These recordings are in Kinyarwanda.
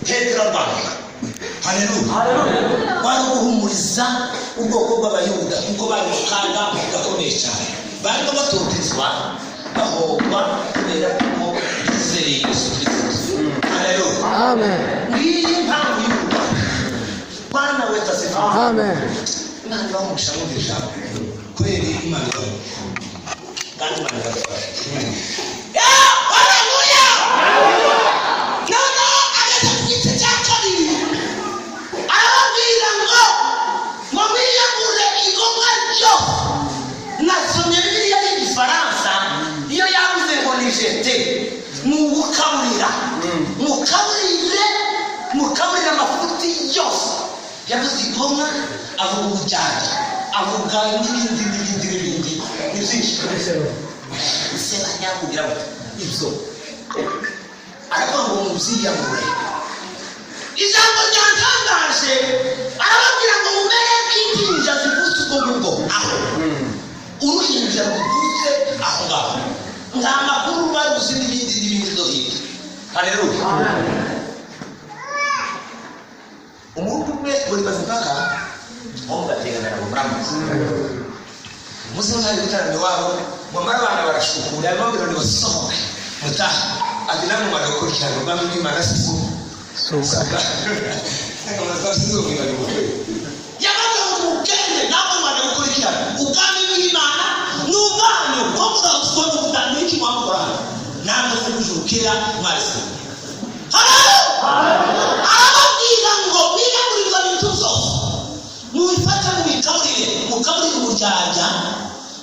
Petero arwandika. Haleluya! Wari guhumuriza ubwoko bw'Abayuda, kuko bari mu kaga gakomeye cyane, barimo batotezwa, bahogwa kubera ko bizeye Yesu Kirisito. Haleluya! Amen. Ngiyi impamvu y'urwanda. Bwana wetu asifiwe. Amen. Imana ibaha mwumva ijambo kubera Imana ibaho, kandi Imana iradufasha. Haleluya! Noneho ageze ku gice cya kabiri, arababwira ngo mwiyagure igomwa ryose. Nasomye Bibiliya y'Igifaransa, iyo yavuze ngo ni jeter, ni ugukaburira, mukaburire, mukaburire amafuti yose. Yavuze igomwa, avuga ubujyajya, avuga n'ibindi n'ibindi n'ibindi, ni byinshi, gusebanya, kugira ngo ibyo aravuga ngo mubyiyamure. Ijambo ryantangaje, arababwira ngo mumere nk'impinja zivutse ubwo ngubwo, aho uruhinja ruvutse aho ngaho nta makuru baruzi, n'ibindi n'ibindi byo hirya. Haleluya! Umuhungu umwe buri Mazimpaka wo mu Gatenga ngo muramuzi, umunsi umwe hari gutarama iwabo, ngo amara abana barashukura, yababwira ngo basohoke mutahe, ati: "Namwe mwana gukurikirana ubwami bw'Imana si Suga. Yabaga ngo mugende, namwe mwana gukurikirana ubwami bw'Imana ni ubwanyu, ko murabusoma ubutanga iki mwamukora namwe se kujurukira mwarese. Arababwira ngo niba muri ibyo bintu byose mubifate, mubikaburire, mukaburire uburyarya,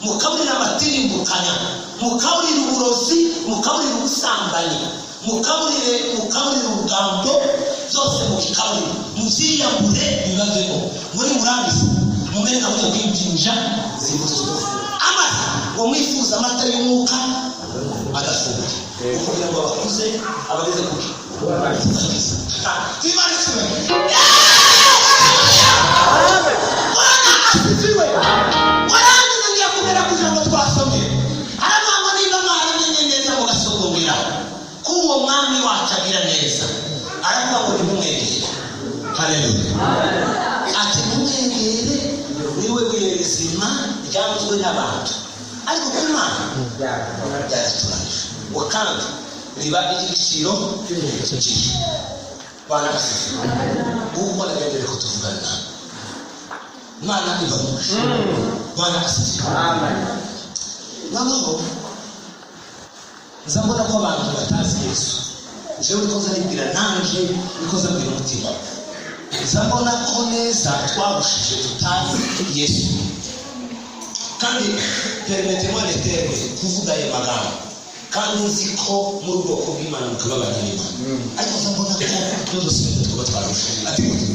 mukaburire amatirimbukanya, mukaburire uburozi, mukaburire ubusambanyi, mukaburire, mukaburire urugambo, byose mubikaburire, mubyiyambure, bibavemo. Muri murangiza mumere nka burya bw'impinja zivutse amata, ngo mwifuze amata y'umwuka adafunguye, kugira ngo abakuze abageze kuki. Imana ishimwe. Bwana asifiwe. Warangiza ngiye kugera ku ijambo twasomye, aravuga ngo niba mwaramenye neza mugasogongera ko uwo mwami wacu agira neza, aravuga ngo nimumwegere. Haleluya! Ati: "Mumwegere, niwe buye rizima ryanzwe n'abantu, ariko ku Mana ryaratoranije, ngo kandi riba iry'igiciro cyinshi." Bwana asifiwe. Ubu nagendere ko tuvugana, Imana ibamugisha. Bwana asifiwe. Noneho nza mbona ko abantu batazi Yesu. Jewe niko nza nibwira, nanje niko nza mbwira umutima, nza mbona ko neza twabushije, tutazi Yesu. Kandi permettez-moi le terme, kuvuga ayo magambo, kandi nzi ko muri ubwoko bw'Imana mukaba abana b'Imana, ariko nza mbona ko n'udusubizo twaba twarushije. Ati gute?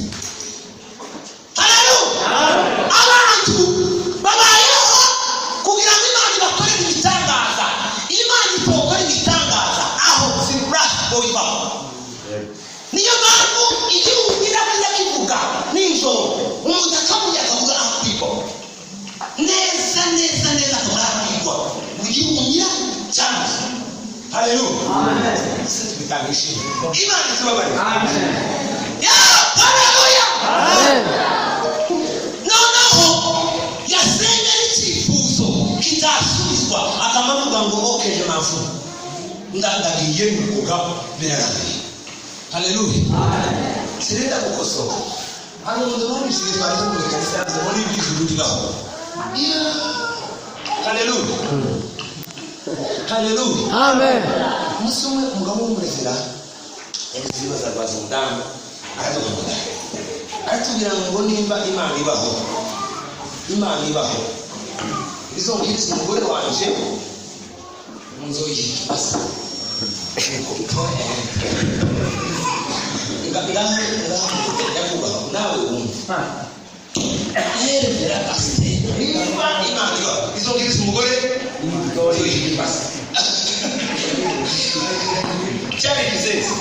Haleluya! Abantu babayeho kugira ngo Imana ibakorere ibitangaza. Imana itokora ibitangaza aho siripurasi ngo bivaho. Niyo mpamvu igihugu kirakiza kivuga nijoro, umuntu akavuga, akavuga akwigwa neza neza neza, akabura akwigwa mu gihugu nyira cyangwa. Haleluya! Se tubitanga ishimwe, Imana itubabarire. Ya, haleluya! Noneho yasenga n'icyifuzo kitasubizwa, akamavuga ngo: "OK, je m'en fous, ndagiye nukuga, birarangiye." Haleluya! Sinenda gukosora hano. Umuntu numvise igihe twari turi mu kanisa yavuze ngo niba ijuru ribaho. Haleluya, haleluya! Amen. Umunsi umwe umugabo w'umurezera yagize ibibazo, arwaza umudamu, araduhamagara, aratubwira ngo nimba Imana ibaho, Imana ibaho, izongiriza umugore wanje mu nzu y'ikibasa. Ngaho ngaho, nyakubahwa, nawe wumva, yerevera pasiteri, niba Imana ibaho, izongiriza umugore mu nzu y'ikibasa. Cyari ikizezi,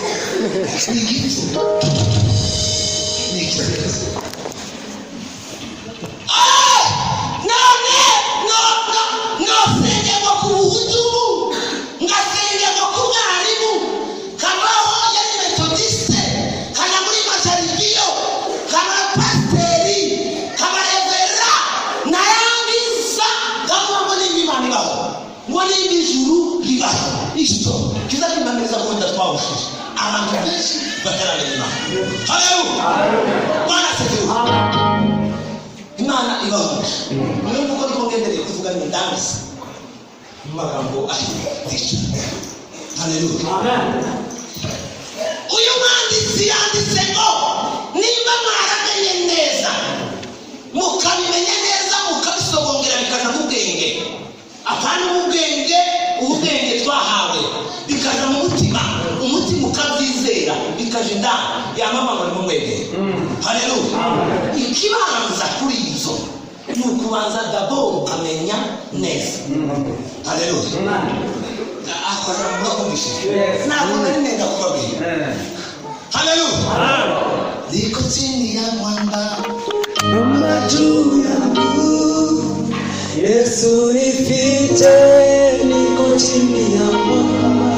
ni igicu, ni ikizezi. None no no nosengerwa ku buhudumu, ngasengerwa ku mwarimu, kabaho yari metodiste. Kizakimpamiriza ko wenda twahushije abantu benshi bataramenya Imana. Haleluya, Bwana asifiwe. Imana ibahuje. Niyo mvugo niko ngendereye kuvuga ngo ndangize mu magambo ahiye. Haleluya. Uyu mwanditsi yanditse ngo nimba mwaramenye neza, mukabimenya neza, mukabisobongera, bikaja mu bwenge, apana mu bwenge, ubwenge twahawe, bikaja mu mutima, umutima ukabyizera, bikaja indani, yamama ngo nimumwegere. Haleluya. Ikibanza kuri izo ni ukubanza d'abord ukamenya neza. Haleluya. Akora murakumvishije, ntabwo nari nenda kubabwira. Haleluya. Niko chini ya mwamba. Mwamba juu yangu, Yesu nifiche, niko chini ya mwamba.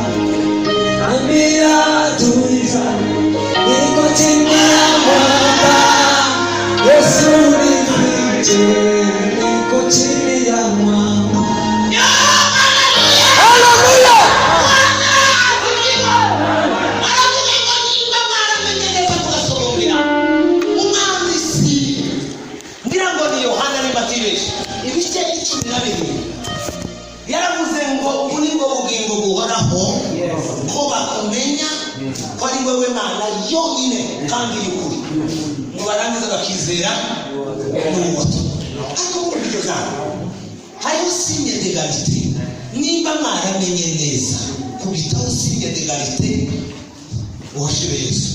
Ambia adui zangu, niko chini ya mwamba. Yesu nifiche, niko chini ya mwamba. Haleluya! Aravuga ngo nimba mwaramenye neza mugasohokera. Umwanditsi, ngira ngo ni Yohana nimba atibeshye, ibice 12, yaravuze ngo ubu ni bwo bugingo buhoraho, ko bakumenya ko ari wowe Mana yonyine kandi y'ukuri, ngo barangiza bakizera n'ubuto. Ariko muri iryo jambo hariho signe d'égalité. Nimba mwaramenye neza, kubitaho signe d'égalité, uhashire Yesu.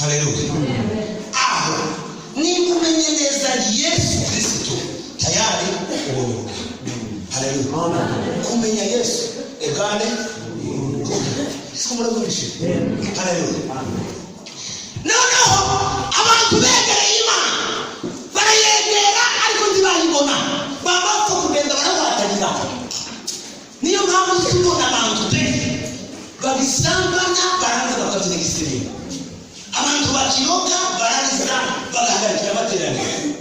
Haleluya. Aho nimba umenye neza Yesu Kristo, tayari ubonye ubugingo. Haleluya. Kumenya Yesu égale, siko murabyumvishije? Haleluya. Noneho abantu begereye Imana, barayegera ariko ntibayibona, baba bapfa kugenda barabatangira. Niyo mpamvu tubona abantu benshi babisambanya, barangiza bakabyina igisirimu. Abantu bakiyoga, barangiza bagahagarikira amateraniro.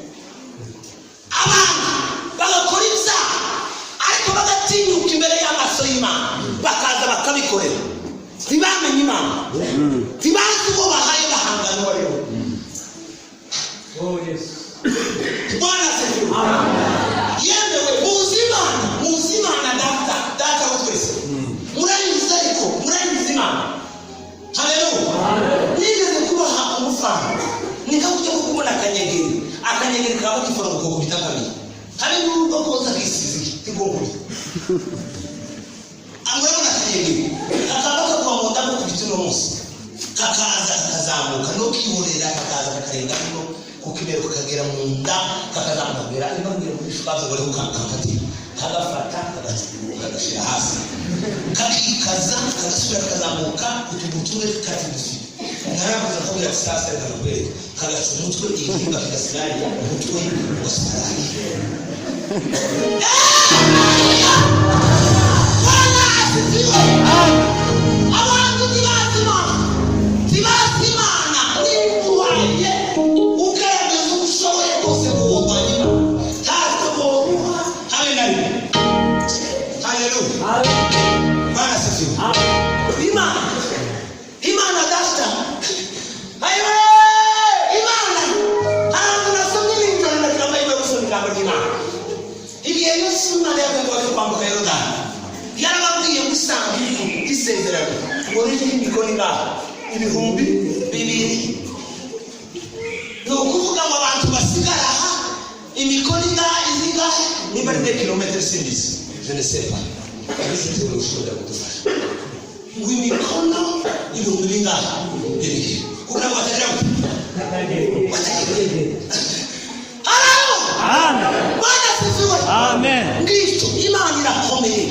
Abantu bagakora ibyaha ariko bagatinyuka imbere y'amaso y'Imana, bakaza bakabikorera. Ntibamenye Imana, ntibazi uwo bahaye bahangana uwo ari we. Bwana asifiwe. Yemewe, muzi Imana, muzi Imana Data, Data wa twese murayizi, ariko murayizi Imana. Haleluya. Nigeze kubaha umufano, ni nka kujya kubona akanyegeri. Akanyegeri kaba kifora gukubita kabiri, hari n'ubwo koza kisize kigokubita. Murabona akanyegeri kakaba kakuba mu nda, gukubita uno munsi, kakaza kakazamuka no kihorera, kakaza kakarenga hano ku kibero, kakagera mu nda, kakazamuka kugera niba ngiye muri shukaza ngo ariho kamfatira, kagafata, kagashyira hasi, kakikaza, kagasubira kakazamuka utuguru tumwe kati naravuze akabwira ati sasa reka nakwereke. Kagaca umutwe, igihimba kigasigara, umutwe ugasigara hariya. Bwana asifiwe. Abantu ntibazi Imana, ntibazi Imana. Niba uhaye ugaragaza uko ushoboye kose ngo wurwanye Imana, ntabwo woruha habe na rimwe. Haleluya, Bwana asifiwe. Imana, Imana Data, ayiwe Imana. Ahantu nasomye nijoro, ndagira amahirwe yo gusoma ijambo ry'Imana. Igihe Yesu Imana yagombaga kwambuka Yorodani, yarababwiye ngo isanduku y'isezerano ngo ririho imikono ingahe? 2000. Ni ukuvuga ngo abantu basigara aha imikono ingahe, izingahe, niba ari 2 kilometero simbizi, je ne sais pas, abifite ushobora kudufasha, ngo imikono ibihumbi bingahe? Bibiri, kugira ngo batagira gute? Haleluya, Bwana asifiwe. Amen. Ngicyo, Imana irakomeye,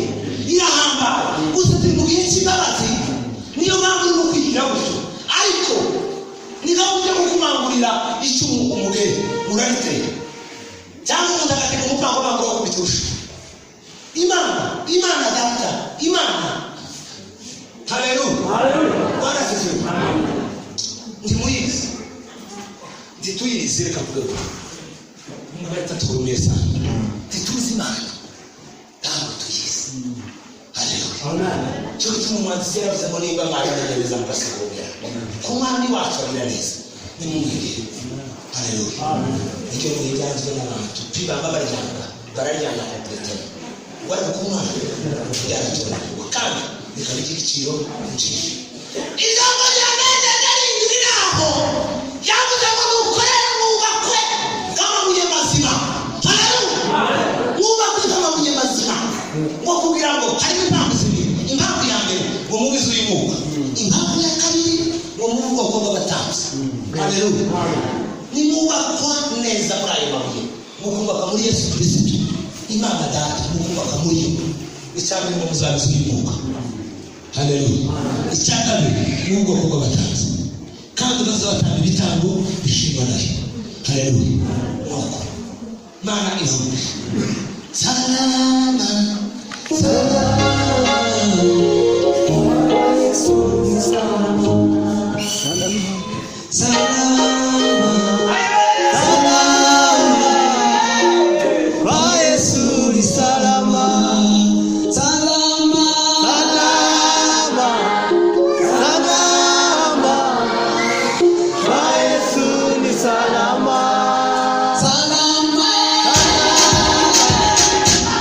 irahambaye. Gusa turi mu gihe cy'imbabazi, niyo mpamvu urimo kwigira gutyo. Ariko ni nka ujya kukubangurira icumu, umugeri uraritera, cyangwa umuntu agatega umupango bangura kubitusha. Imana, Imana Data, Imana. Haleluya, Bwana asifiwe. Ntimuyizi, ntituyizi. Reka mvuge gutyo, mwataturumiye sana. Ntituzi Imana, ntabwo tuyizi. Haleluya. Cyo gituma umwanditsi yaravuze ngo nimba mwaramenye neza mugasogongera ku Mwami wacu agira neza, nimumwegere. Haleluya! Icyo ni ibyanzwe n'abantu bibamba baryanga, bararyanga completely. Wari ku Mwana byaratoranyijwe kandi bikaba iby'igiciro cyinshi. Ijambo rya neza rindi riri aho, yavuze ngo nukorere mwubakwe nk'amabuye mazima. Haleluya! Mwubakwe nk'amabuye mazima, ngo kugira ngo harimo impamvu zibiri. Impamvu ya mbere, ngo mube inzu y'umwuka. Impamvu ya kabiri, ngo mube ubwoko bw'abatambyi. Haleluya! Nimwubakwa neza muri ayo mabuye, mukubaka muri Yesu Kirisito, Imana Data, mukubaka muri yo, icya mbere, ngo muzaba inzu y'umwuka. Haleluya! Icya kabiri, ni ubwoko bw'abatambyi, kandi bazabatamba ibitambo bishimwa nayo. Haleluya! Nuko Mana ivuge salama, salama. Yesu ni salama. Salama. Salama. Kwa Yesu ni salama. Salama. Salama. Salama. Kwa Yesu ni salama. Salama.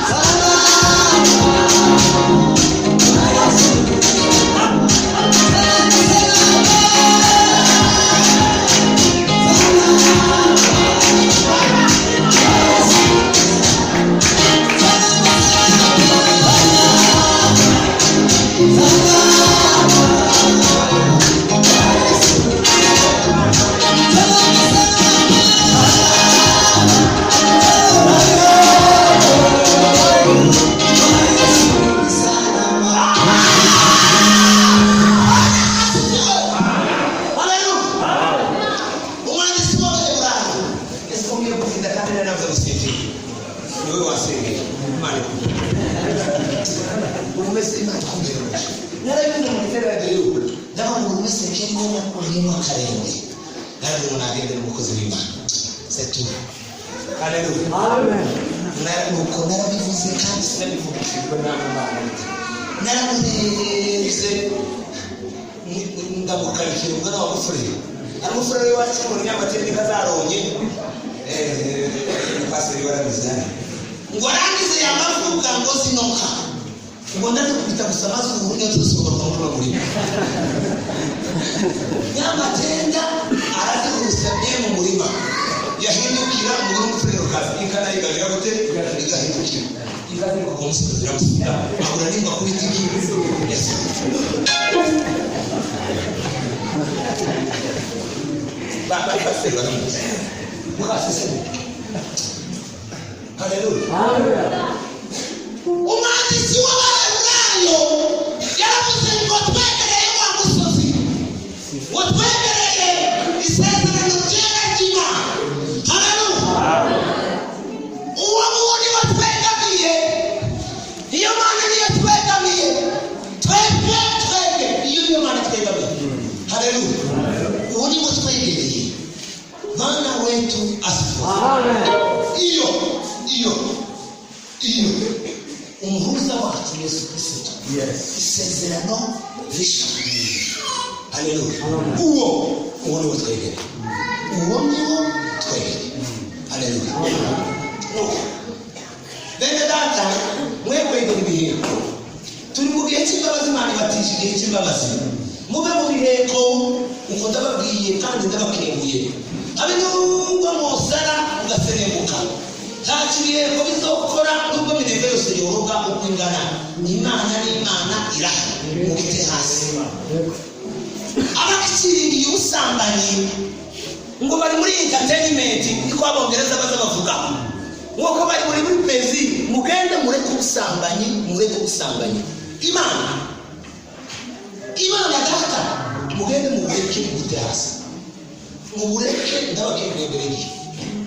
Salama. Kwa Yesu. Haleluya! Umwanditsi w'Abaheburayo, ese ko ngiye gutinda kandi nari navuze gusinzira? Niwe wasengeye, Imana ikubwira buri wese, Imana ikubwira. Narabivuze mu giterane y'ubu, ndavuga ngo buri wese kengo yakuriyemo akarenge. Naravuze ngo nagendere umukozi w'Imana, c'est tout. Haleluya! Nuko narabivuze kandi sinabivugishijwe n'Imana, naramurebye ndamukarikira. Ubwo nawe mufurere, ari umufurere wacu mu nyamateka azaronye paseri warabizi ngo arangize yamavuga ngo sinoka, ngo ndazikubita gusa maze ubu niyo tuzisohoka muri uno murima. Nyamatenda arazikubise mu murima, yahindukira mu n'umufurere ukaza, inka nayo ikagira gute? Igahindukira, ikaziruka ku musozi, ziramusiga, abura nimba kubita iki. Yes. Paseri baramuzi mukasese. Haleluya! Umwanditsi w'Abaheburayo yaravuze ngo twegereye wa musozi, ngo twegereye isezerano ryera ry'Imana. Haleluya! Uwo nguwo niwo twegamiye, iyo Mana niyo twegamiye twebwe. Twebwe iyo niyo Mana twegamiye. Haleluya! Uwo niwo twegereye. Bwana wetu asifiwe. Iyo umuhuza wacu Yesu Kristo, isezerano rishya. Haleluya! Uwo niwo twegereye, uwo niwo twegereye. Haleluya! Nuko bene data, mwe kwegera ibiheko. Turi mu gihe cy'imbabazi. Imana ibatisha igihe cy'imbabazi, muve mu biheko. Uko ndababwiye kandi ndabakenguye, habe nubwo mwosara mugaserembuka, nta kibiheko bizokora. Nubwo minembwe yose yoroga uko ingana, Imana n'Imana irahari, mubite hasi. Abakiringiye ubusambanyi ngo bari muri entertainment, niko Abongereza baza bavuga, nk'uko bari muri plaisir. Mugende mureke ubusambanyi, mureke ubusambanyi. Imana Data, mugende mubureke, mubute hasi, mubureke. Ndabakenguriye mbere y'igihe.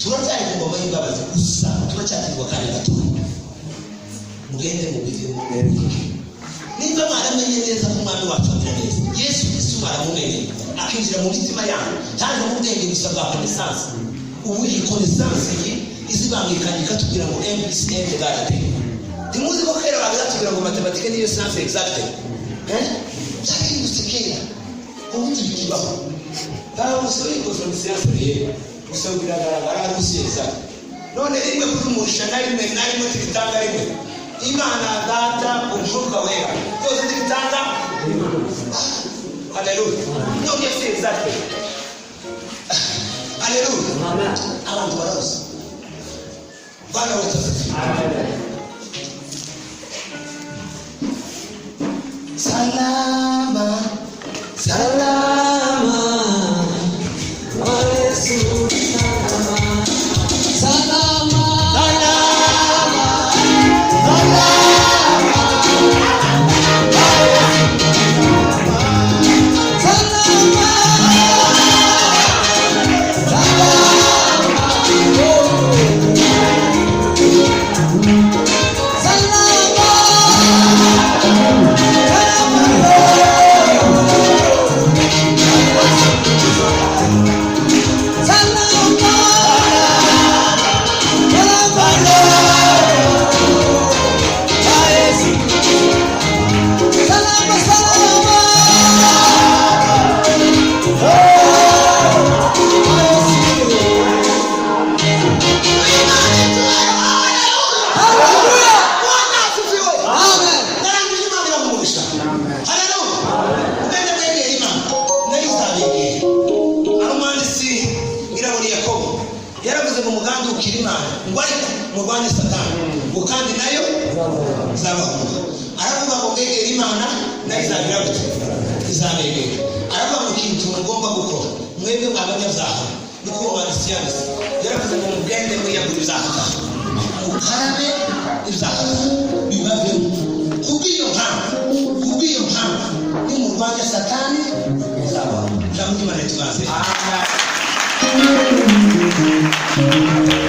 Turacyari ku ngoma y'imbabazi gusa, turacyatirwa kandi gatoya. Mugende mubivemo, mubireke. Niba mwaramenye neza ko Umwami wacu agira neza, Yesu Kristo mwaramumenye akinjira mu mitima yanyu, ntaje mu bwenge gusa bwa connaissance. Ubu iyi connaissance iyi izibangikanye ikatubwira ngo m plus m égale d. Ntimuzi ko kera baza tubwira ngo mathématique niyo science exacte? Eh, byarahindutse kera, ubundi bikibaho. Ntabwo ikoze ni science réelle gusa, biragaragara ari si exacte. None rimwe kujumusha na rimwe na rimwe tibitanga rimwe. Imana Data, Umwuka Wera, byose tibitanga. Haleluya! None si exacte. Haleluya! Abantu barabuze. Bwana wetu asifiwe. Salama, Salama kwa Yesu, salama. Salama. Salama. Salama, salama. Haleluya. Bwana asifiwe. Amen. Narangije, Imana iramugisha. Haleluya! Ugende mwegera Imana, nayo izabegera. Hari umwanditsi, ngira ngo ni Yakobo, yaravuze ngo mugandukire Imana, ngo ariko murwanye Satani, ngo kandi nayo izabahunga. Aravuga ngo mwegere Imana, nayo izagira gute? Izabegera. Aravuga ngo ikintu mugomba gukora mwebwe mwabanyabyaha, niko uwo mwanditsi yanditse, yaravuze ngo mugende mwiyagure ibyaha, mukarabe ibyaha bibavemo. Kubw'iyo mpamvu nimurwanya Satani izabaho. Ijambo ry'Imana ritubaze. Amen.